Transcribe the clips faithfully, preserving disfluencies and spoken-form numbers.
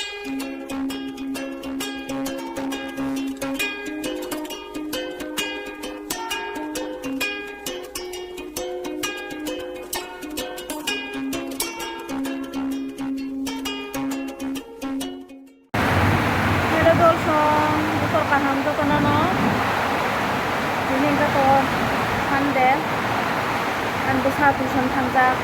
Hello, dolsong, bukhor kaham jotono no. Tini hwnkhe to Sunday, ang bwsa tuition thangjak.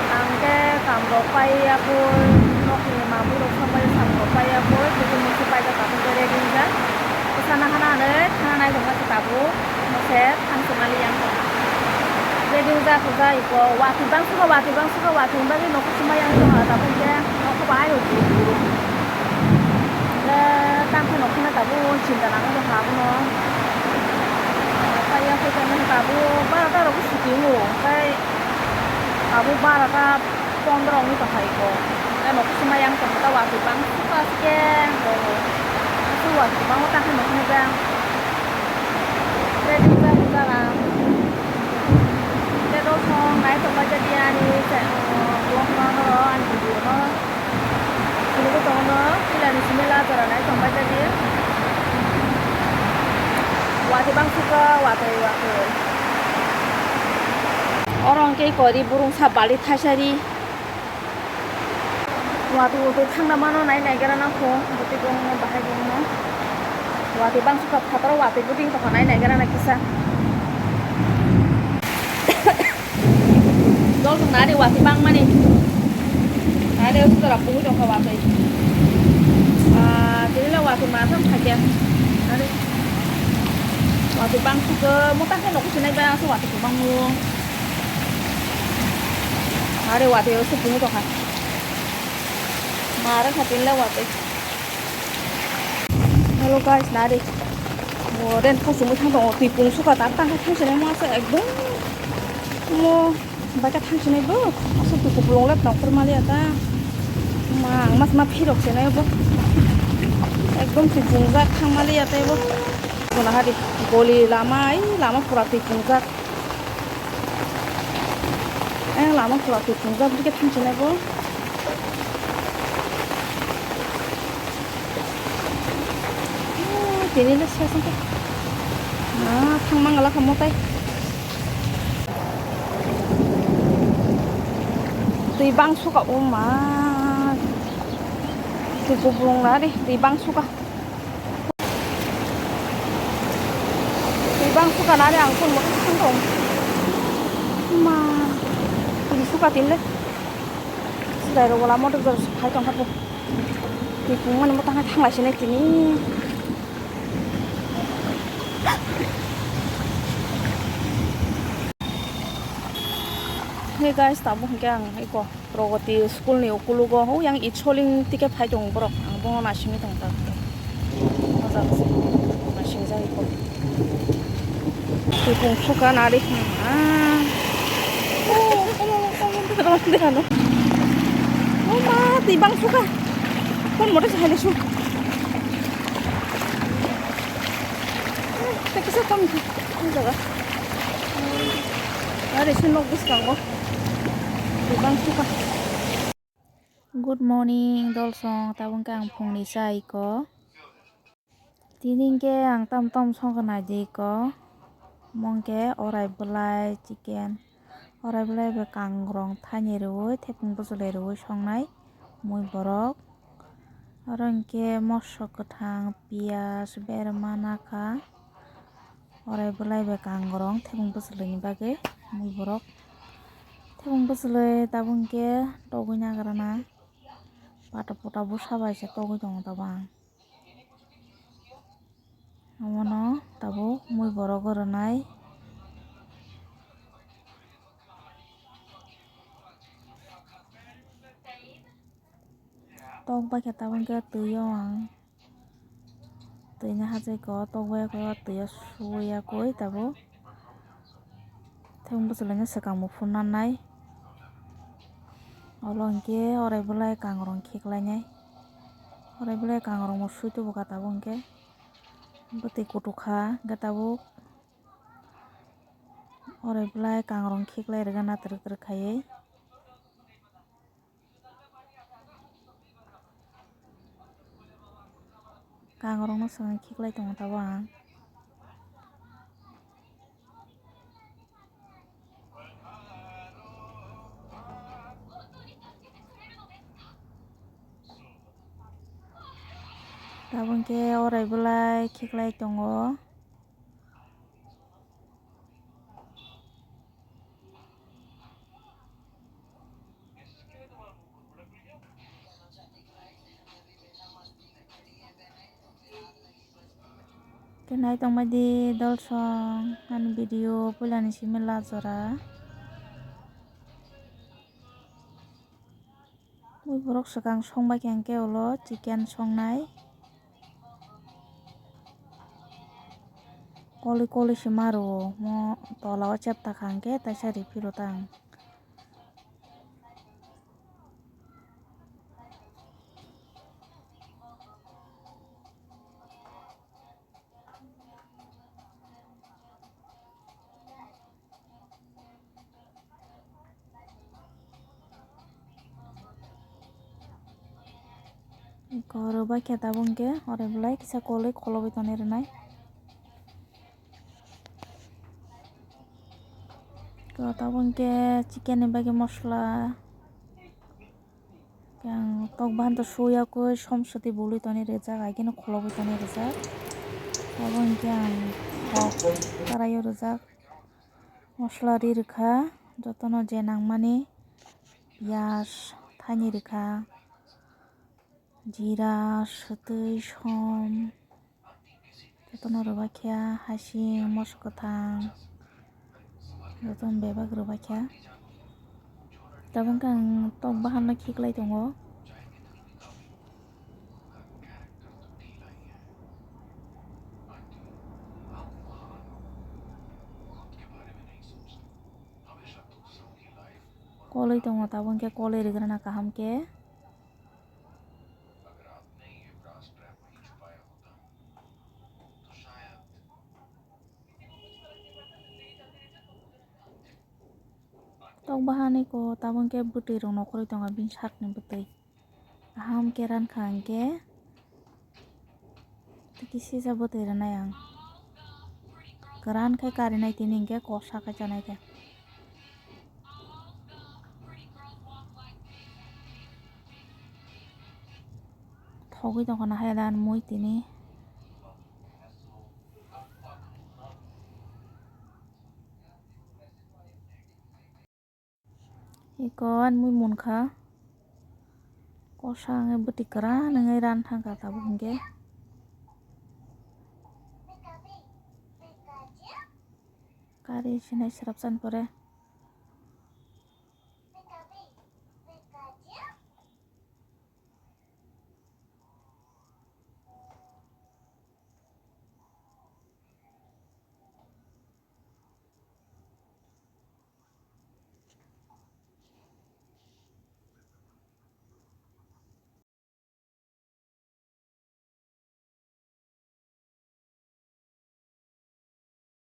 Ang khe kam rok pai ya koi, nokni mamui rok song bai sam rok pai ya koi, tini musi paijak, tabuk khe ready wngjak. Bwsa nahana hinwi thana nai tongma se tabuk. Mose thang se mali yang tong. Ready wngjak, wngjak iko watwi bang suka, watwi bang suka, watwi wng bagwi nokho suma yang tong, tabuk khe nokho bahai rw di. Tang khe nokho no tabuk chinta nang tong kha abono. Kaiya khe tong kha tabuk barota rok suti wngo, tei tabuk barota pondro wngwi tongkha iko. Tei nokho sima yang tongkha ta watwi bang suka se khe tongo. Aswk watwi bangma ta khe nokho no bang. Tei rijak rijak ang. Tei dolsong nai tongbai jadi ani vlog no, ani video no. Phunugwi tongo no, philani simi la jora nai tongbai jadi. Watwi bang suka, watwi watwi. Oro hwnkhe kori burung sa bali thaisari. Watwi watwi thangna mano nai naigra nang kho, bwtwi bongno bahai bongno. Watwi bang suka phataro watwi bwtwi tongkha nai naigra nang kisa. Dol tong nari watwi bang mani. Nari utu dora pungwi tongkha watwi. Ah, tini le watwi ma thang thakya. Nari watwi bang suka, mota khe nokho sinai ba, aswk watwi bang mu. Are watwi o se pungwi tongkha. Mare kha tinle watwi. Hello guys, nari. Mo ren khosumwi thang tongo, twi pung suka tak tang khe thang sinai mo asa ekdom. Mo bai khe thang sinai bo. Asa twi kupulung le tong phur mali ata. Ma ang mas ma phirok sinai bo. Ekdom twi pung jak thang mali ata bo. Bo na hari goli lama, ai lama pura twi pung jak. Ayang lama pura twi pung jak, bwrwi khe thang sinai bo. Tini le se song khe. Ah, thang mangala kha motai. Twi bang suka, o ma. Twi kupulung na ri, twi bang suka. Twi bang suka nani ang phone motor se thang tong. Ma, twi suka tin le. Sirai rok wala motor jor hai tong kha bo. Twi pung mani motor hai thang lai sinai tini. Hey guys, tamo hwnkhe ang eko. Pragati school ni ukulogo, o yang itsoling tike phai tongo borok, ang bono naisingwi tongkha. O jaga se naising jagwi kok. Twi pung suka nari. Ah. O ma, twi bang suka. Phone motor se hai le su. Tei kisa kom kha, o jaga. Nari se nok bwskango. Twi bang suka. Good morning, dolsong. Tabuk khe ang phungni cha iko. Tini hwnkhe ang tam tam songkha naidi iko. Omo hwnkhe orai bwlai chicken. Orai bwlai bai kangrong thaini rwui, thepung bwchwlwi rwui songnai mui borok. Oro hwnkhe moso kwthang, piyaj, berma nakha. Orai bwlai bai kangrong thepung bwchwlwini bagwi mui borok. Thepung bwchwlwi tabuk hwnkhe togwi nagrana. Pata pota bwsa bai se togwi tongo tabuk ang. Omono tabuk mui borok rwnai. Tok bai khe tabuk hwnkhe twi o ang. Twi no hachai ko, tok bai ko, twi o suya koi tabuk. Thepung bwchwlwino swkang bo phunna nai. Olo hwnkhe orai bwlai kangrong khiklainai. Orai bwlai kangrong bo sui tubu kha tabuk hwnkhe. Bwtwi kutuk kha hwnkhe tabuk. Orai bwlai kangrong khiklai rwgana twrwk twrwk khaiwi. Kangrokno swkang khiklai tongo tabuk ang. Tabuk khe orai belai khiklai tongo. Khe nai tongmai di dolsong ani video puilani simi lajora. Ui borok swkang songbai khe hwnkhe ulo chicken songnai. Koli koli se ma rwo, mo tola o chepta kha hwnkhe taisa ri phiro tang. Eko rwbai khe tabuk hwnkhe ore belai kisa kolwi kholobwi tonwi rwnai. Eko tabuk hwnkhe chicken ni bagwi mosla. Ang tok bahan to suya koi som soti bului toni rijak, agini khulogwi toni rijak. Abo hinkhe ang kok tarai o rijak. Mosla ri rikha, jotono je nangmani piyaj thaini rikha, jira, swtwi, som. Jotono rwbaikha, hasing, moso kwthang, jotono bebak rwbaikha. Tabuk khe ang tok bahanno khiklai tongo. Kolwi tongo, tabuk khe kolwi rwgrana kaham khe. Tok bahan eko tabuk khe bwtwi rok nokhorwi tongo bini sakni bwtwi. Kaham khe rankha hwnkhe tei kisisa bwtwi rwnai ang. Kwran khe karinai tini hwnkhe kosa khe chanai khe. Thogwi tongkha na hai da mui tini. Eko ani mui munkha. Kosa wngwi bwtwi kwran wngwi ran thangkha tabuk hwnkhe. Kari sinai swrapsa ni pore.